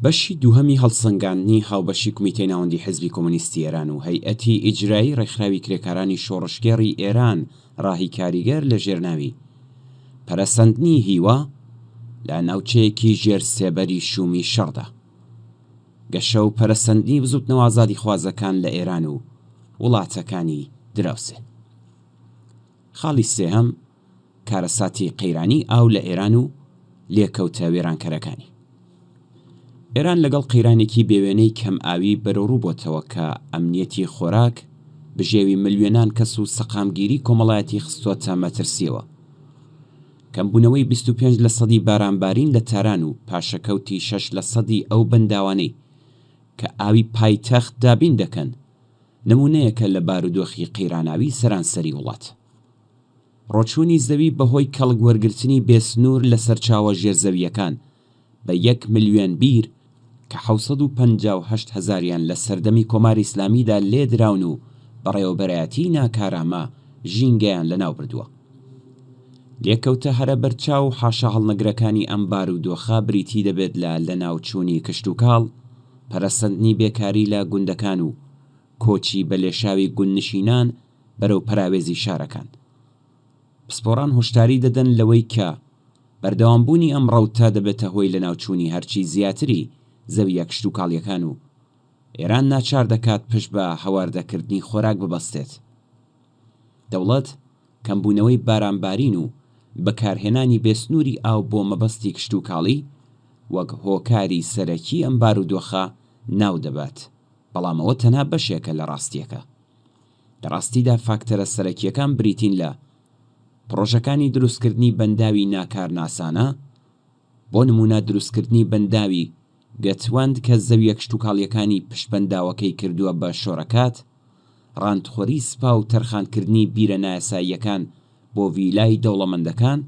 بەشی دووهەمی هەڵسەنگاندنی هاوبەشی کومیتەی ناوەندی حیزبی کۆمۆنیستی ئێران و هەیئەتی ئیجرایی ڕێکخراوی کرێکارانی شۆڕشگێڕی ئێران ڕاهی کاریگەر لە ژێر ناوی پەرەسەندنی هیوا لە ناوچەیەکی ژێر سێبەری شوومی شەڕدا گەشە و پەرەسەندنی بزووتنەوە ئازادیخوازەکان لە ئێران و وڵاتەکانی دراوسێ. خاڵی سێهەم، کارەساتی قەیرانی ئاو لە ئێران و لێکەوتە وێرانکەرەکانی. ئێران لەگەڵ قەیرانێکی بێوێنەی کەمئاوی بەرەوڕوو بۆتەوە کە ئەمنیەتی خۆراک، بژێوی ملیۆنان کەس و سەقامگیری کۆمەڵایەتی خستۆتە مەترسییەوە. کەمبوونەوەی 25 لەسەدی بارانبارین لە تاران و پاشەکەوتی شەش لەسەدی ئەو بەنداوانەی کە ئاوی پایتەخت دابین دەکەن، نموونەیەکە لە بارودۆخی قەیراناوی سەرانسەری وڵات. ڕۆچوونی زەوی بەهۆی کەڵک وەرگرتنی بێسنوور لە سەرچاوە ژێرزەوییەکان بە یەک ملیۆن بیر کە 758 هەزاریان لە سەردەمی کۆماری ئیسلامیدا لێ دراون و بەڕێوەبەرایەتیی ناکارامە ژینگەیان لەناو بردووە. لێکەوتە هەرە بەرچاو و حاشاهەڵنەگرەکانی ئەم بارودۆخە بریتی دەبێت لە لەناوچوونی کشتوکاڵ، پەرەسەندنی بێکاری لە گوندەکان و کۆچی بە لێشاوی گوندنشینان بەرەو پەراوێزی شارەکان. پسپۆڕان هۆشداری دەدەن لەوەی کە بەردەوامبوونی ئەم ڕەوتە دەبێتە هۆی لەناوچوونی هەرچی زیاتری زەوییە کشتوکاڵییەکان و ئێران ناچار دەکات پشت بە هەواردەکردنی خۆراک ببەستێت. دەوڵەت کەمبوونەوەی بارانبارین و بەکارهێنانی بێسنووری ئاو بۆ مەبەستی کشتوکاڵی وەک هۆکاری سەرەکی ئەم بارودۆخە ناو دەبات، بەڵام ئەوە تەنها بەشێکە لە ڕاستییەکە. لە ڕاستیدا فاکتەرە سەرەکییەکان بریتین لە، پڕۆژەکانی دروستکردنی بەنداوی ناکارناسانە، بۆ نموونە دروستکردنی بەنداوی گەتوەند کە زەوییە کشتوکاڵییەکانی پشت بەنداوەکەی کردووە بە شۆرەکات، ڕانتخۆری سپا و تەرخانکردنی بیرە نایاساییەکان بۆ ڤیلای دەوڵەمەندەکان،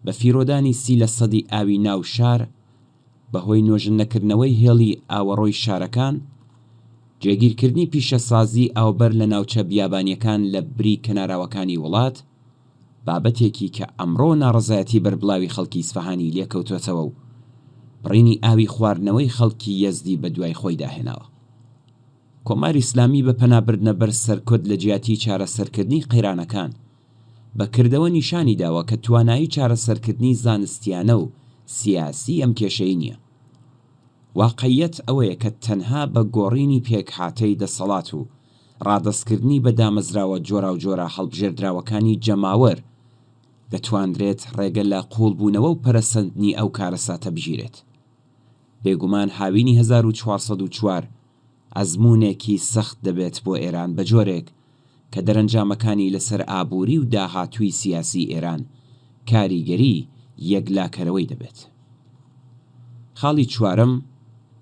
بە فیرۆدانی سی لە سەدی ئاوی ناو شار بە هۆی نۆژن نەکردنەوەی هێڵی ئاوەڕۆی شارەکان، جێگیرکردنی پیشەسازی ئاوبەر لە ناوچە بیابانییەکان لە بری کەناراوەکانی وڵات، بابەتێکی کە ئەمڕۆ ناڕەزایەتی بەربڵاوی خەڵکی ئیسفەهانی لێکەوتۆتەوە و بڕینی ئاوی خواردنەوەی خەڵکی یەزدی بەدوای خۆیدا هێناوە. کۆماری ئیسلامی بە پەنابردنە بەر سەرکوت لە جیاتی چارەسەرکردنی قەیرانەکان، بە کردەوە نیشانی داوە کە توانایی چارەسەرکردنی زانستیانە و سیاسی ئەم کێشەی نییە. واقعیەت ئەوەیە کە تەنها بە گۆڕینی پێکهاتەی دەسەڵات و ڕادەستکردنی بە دامەزراوە جۆراوجۆرە هەڵبژێردراوەکانی جەماوەر، دەتوانرێت ڕێگە لە قووڵبوونەوە و پەرەسەندنی ئەو کارەساتە بگیرێت. بێگومان هاوینی 1404 ئەزموونێکی سەخت دەبێت بۆ ئێران بە جۆرێک کە دەرەنجامەکانی لەسەر ئابووری و داهاتووی سیاسی ئێران کاریگەری یەکلاکەرەوەی دەبێت. خاڵی چوارەم،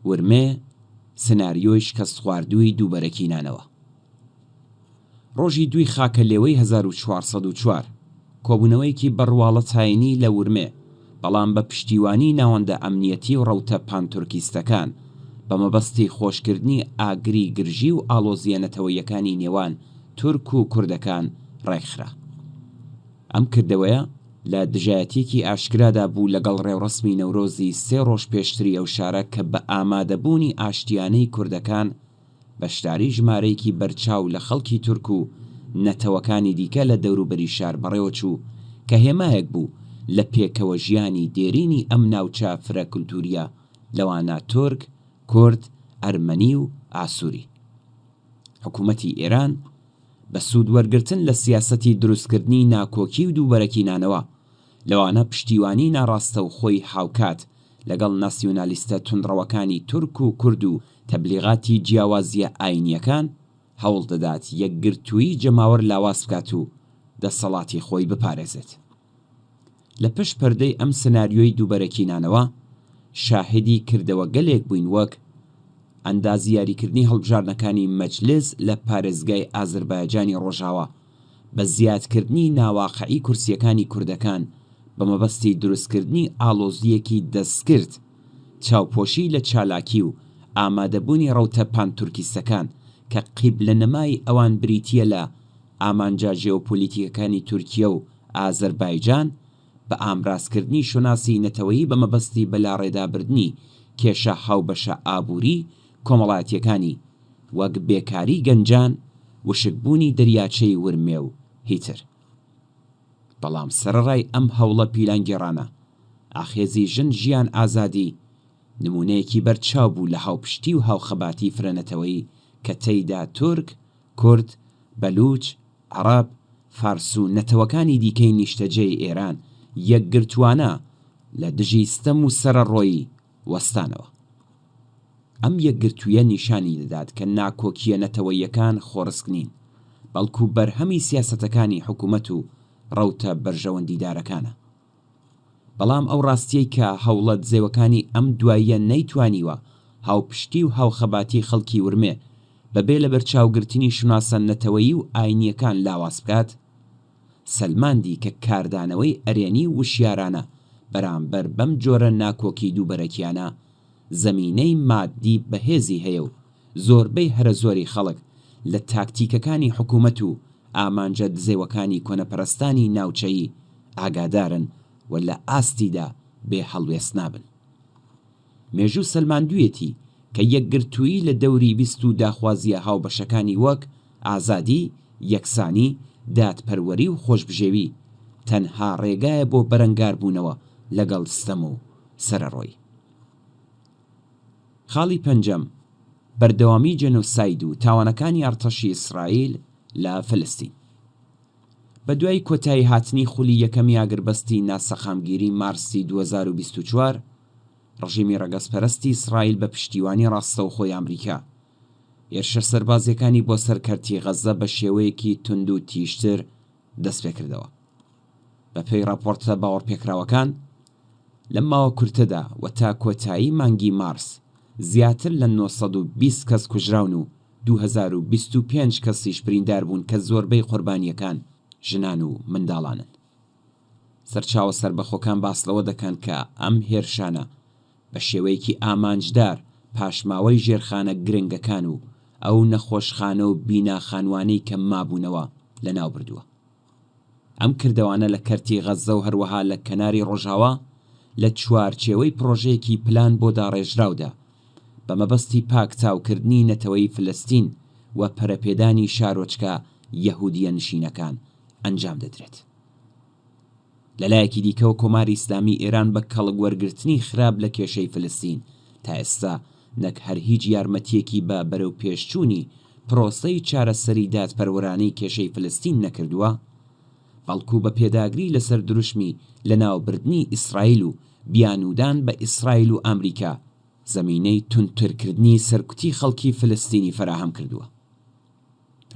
ورمێ، سناریۆی شکەستخواردووی دووبەرەکی نانەوە. ڕۆژی دووی خاکەلێوەی 1404، کۆبوونەوەیەکی بە ڕواڵەتاینی لە ورمێ، بەڵام بە پشتیوانیی ناوەندە ئەمنیەتی و ڕەوتە پانتورکیستەکان، بە مەبەستی خۆشکردنی ئاگری گرژی و ئاڵۆزییە نەتەوەییەکانی نێوان تورک و کوردەکان ڕێکخرا. ئەم کردەوەیە لە دژایەتییەکی ئاشکرادا بوو لەگەڵ ڕێوڕەسمی نەورۆزی سێ ڕۆژ پێشتری ئەو شارە کە بە ئامادەبوونی ئاشتیانەی کوردەکان بەشداری ژمارەیەکی بەرچاو لە خەڵکی تورک و نەتەوەکانی دیکە لە دەوروبەری شار بەڕێوەچوو کە هێمایەک بوو لە پێکەوەژیانی دێرینی ئەم ناوچە فرە کولتوورییە لەوانە تورک، کورد، ئەرمەنی و ئاسووری. حکوومەتی ئێران بە سوود وەرگرتن لە سیاسەتی دروستکردنی ناکۆکی و دووبەرەکی نانەوە، لەوانە پشتیوانی ناڕاستەوخۆی هاوکات لەگەڵ ناسیونالیستە توندڕەوەکانی تورک و کورد و تەبلیغاتی جیاوازییە ئاینییەکان، هەوڵ دەدات یەکگرتوویی جەماوەر لاواز بکات و دەسەڵاتی خۆی بپارێزێت. لە پشت پەردەی ئەم سناریۆی دووبەرەکینانەوە، شاهیدی کردەوەگەلێک بووین وەک، ئەندازیاریکردنی هەڵبژاردنەکانی مەجلس لە پارێزگای ئازربایجانی ڕۆژاوا بە زیادکردنی ناواقعی کورسییەکانی کوردەکان بە مەبەستی دروستکردنی ئاڵۆزییەکی دەستکرد، چاوپۆشی لە چالاکی و ئامادەبوونی ڕەوتە پانتورکیستەکان کە قیبلەنمای ئەوان بریتییە لە ئامانجە ژێۆپۆلیتیکەکانی تورکیە و ئازەربایجان، بە ئامرازکردنی شوناسی نەتەوەیی بە مەبەستی بەلاڕێدابردنی کێشە هاوبەشە ئابووری کۆمەڵایەتییەکانی وەک بێکاری گەنجان، وشکبوونی دەریاچەی ورمێ و هیتر. بەڵام سەرەڕای ئەم هەوڵە پیلانگێڕانە، ئاخێزی ژن ژیان ئازادی نموونەیەکی بەرچاو بوو لە هاوپشتی و هاوخەباتی فرەنەتەوەیی کە تێیدا تورک، کورد، بەلووچ، عەڕەب، فارس و نەتەوەکانی دیکەی نیشتەجێی ئێران یەکگرتووانە لە دژی ستەم و سەرەڕۆیی وەستانەوە. ئەم یەکگرتوویە نیشانی دەدات کە ناکۆکییە نەتەوەییەکان خۆڕسک نین، بەڵکو بەرهەمی سیاسەتەکانی حکوومەت و ڕەوتە بەرژەوەندیدارەکانە. بەڵام ئەو ڕاستییەی کە هەوڵە دزێوەکانی ئەم دواییە نەیتوانیوە هاوپشتی و هاوخەباتی خەڵکی ورمێ بەبێ لەبەرچاوگرتنی شوناسە نەتەوەیی و ئاینییەکان لاواز بکات، سەلماندی کە کاردانەوەی ئەرێنی و وشیارانە بەرامبەر بەم جۆرە ناکۆکی دووبەرەکیانە زەمینەی ماددی بەهێزی هەیە و زۆربەی هەرەزۆری خەڵک لە تاکتیکەکانی حکوومەت و ئامانجە دزێوەکانی کۆنەپەرستانی ناوچەیی ئاگادارن و لە ئاستیدا بێ هەڵوێست نابن. مێژوو سەلماندوویەتی کە یەکگرتوویی لە دەوری ویست و داخوازییە هاوبەشەکانی وەک ئازادی، یەکسانی، دادپەروەری و خۆشبژێوی، تەنها ڕێگایە بۆ بەرەنگاربوونەوە لەگەڵ ستەم و سەرەڕۆیی. خاڵی پەنجەم، بەردەوامیی جێنۆساید و تاوانەکانی ئەڕتەشی ئیسرائیل لە فلستین. بەدوای کۆتایی هاتنی خولی یەکەمی ئاگربەستی ناسەقامگیری مارسی 2024، ڕژێمی ڕەگەزپەرستی ئیسرائیل بە پشتیوانی ڕاستەوخۆی ئامریکا، هێرشە سەربازییەکانی بۆ سەر کەرتی غەززە بە شێوەیەکی توند و تیژتر دەستپێکردەوە. بەپێی ڕاپۆرتە باوەڕپێکراوەکان، لەم ماوە کورتەدا و تا کۆتایی مانگی مارس زیاتر لە 920 کەس کوژراون و 2025 کەسیش بریندار بوون کە زۆربەی قوربانییەکان ژنان و منداڵانن. سەرچاوە سەربەخۆکان باس لەوە دەکەن کە ئەم هێرشانە بە شێوەیەکی ئامانجدار پاشماوەی ژێرخانە گرنگەکان و ئەو نەخۆشخانە و بینا خانوانەی کە مابوونەوە لەناوبردووە. ئەم کردەوانە لە کەرتی غەززە و هەروەها لە کەناری ڕۆژاوا لە چوارچێوەی پڕۆژەیەکی پلان بۆ داڕێژراودا بە مەبەستی پاکتاوکردنی نەتەوەی فلستین و پەرەپێدانی شارۆچکە یەهودییە نشینەکان ئەنجام دەدرێت. لە لایەکی دیکەوە کۆماری ئیسلامی ئێران بە کەڵک وەرگرتنی خراپ لە کێشەی فلستین تا ئێستا نەک هەر هیچ یارمەتییەکی بە بەرەوپێشچوونی پرۆسەی چارەسەری دادپەروەرانەی کێشەی فلستین نەکردووە، بەڵکوو بە پێداگری لەسەر دروشمی لەناوبردنی ئیسرائیل و بیانوودان بە ئیسرائیل و ئامریکا، زەمینەی توندترکردنی سەرکوتی خەڵکی فلستینی فەراهەم کردووە.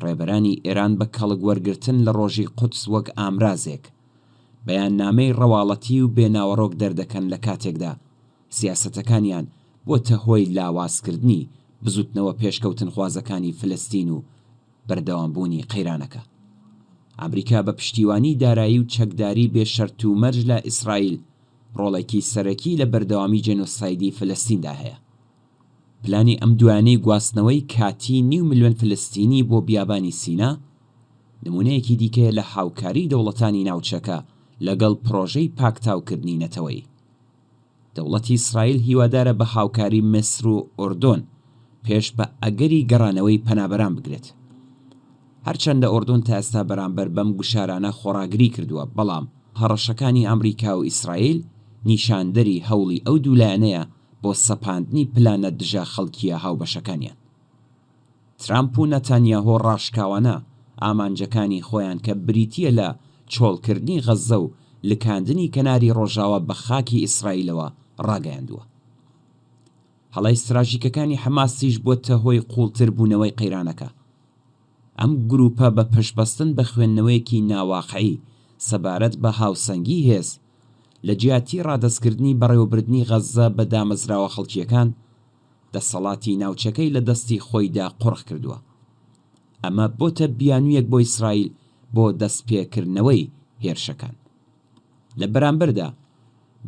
ڕێبەرانی ئێران بە کەڵک وەرگرتن لە ڕۆژی قودس وەک ئامرازێک، بەیاننامەی ڕەواڵەتی و بێ ناوەڕۆک دەردەکەن لە کاتێکدا سیاسەتەکانیان بۆتە هۆی لاوازکردنی بزوتنەوە پێشکەوتنخوازەکانی فلستین و بەردەوامبوونی قەیرانەکە. ئامریکا بە پشتیوانی دارایی و چەکداری بێ شەرت و مەرج لە ئیسرائیل ڕۆڵێکی سەرەکی لە بەردەوامی جێنۆسایدی فلستیندا هەیە. پلانی ئەم دوایانەی گواستنەوەی کاتیی نیو ملیۆن فلستینی بۆ بیابانی سینا، نموونەیەکی دیکەیە لە هاوکاریی دەوڵەتانی ناوچەکە لەگەڵ پرۆژەی پاکتاوکردنی نەتەوەیی. دەوڵەتی ئیسرائیل هیوادارە بە هاوکاری میسر و ئوردون پێش بە ئەگەری گەڕانەوەی پەنابەران بگرێت. هەرچەندە ئوردون تا ئێستا بەرامبەر بەم گوشارانە خۆڕاگری کردووە، بەڵام هەڕەشەکانی ئەمریکا و ئیسرائیل نیشاندەری هەوڵی ئەو دوو لایەنەیە بۆ سەپاندنی پلانە دژە خەڵکییە هاوبەشەکانیان. ترامپ و نەتانیاهۆ ڕاشکاوانە ئامانجەکانی خۆیان کە بریتییە لە چۆڵکردنی غەززە و لکاندنی کەناری ڕۆژاوا بە خاکی ئیسرائیلەوە ڕاگەیاندووە. هەڵەی ستراژیکەکانی حەماسیش بووەتە هۆی قووڵتر بوونەوەی قەیرانەکە. ئەم گرووپە بە پشتبەستن بە خوێندنەوەیەکی ناواقعی سەبارەت بە هاوسەنگی هێز، لە جیاتی ڕادەستکردنی بەڕێوەبردنی غەززە بە دامەزراوە خەڵکییەکان، دەسەڵاتی ناوچەکەی لە دەستی خۆیدا قۆرخ کردووە. ئەمە بۆتە بیانوویەک بۆ ئیسرائیل بۆ دەستپێکردنەوەی هێرشەکان. لە بەرامبەردا،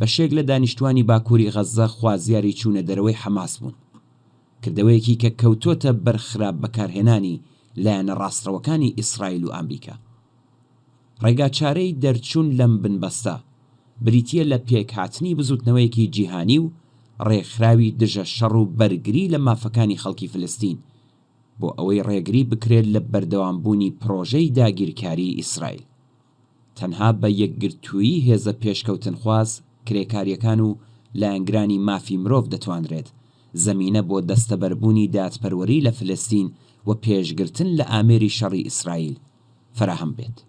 بەشێک لە دانیشتوانی باکووری غەززە خوازیاری چوونە دەرەوەی حەماس بوون. کردەوەیەکی کە کەوتۆتە بەر خراپ بەکارهێنانی لایەنە ڕاستڕەوەکانی ئیسرائیل و ئامریکا. ڕێگاچارەی دەرچوون لەم بنبەستە، بریتییە لە پێکهاتنی بزووتنەوەیەکی جیهانی و ڕێکخراوی دژە شەڕ و بەرگری لە مافەکانی خەڵکی فلستین، بۆ ئەوەی ڕێگری بکرێت لە بەردەوامبوونی پڕۆژەی داگیرکاریی ئیسرائیل. تەنها بە یەکگرتوویی هێزە پێشکەوتنخواز، کرێکارییەکان و لایەنگرانی مافی مرۆڤ دەتوانرێت زەمینە بۆ دەستەبەربوونی دادپەروەری لە فلستین و پێشگرتن لە ئامێری شەڕی ئیسرائیل فەراهەم بێت.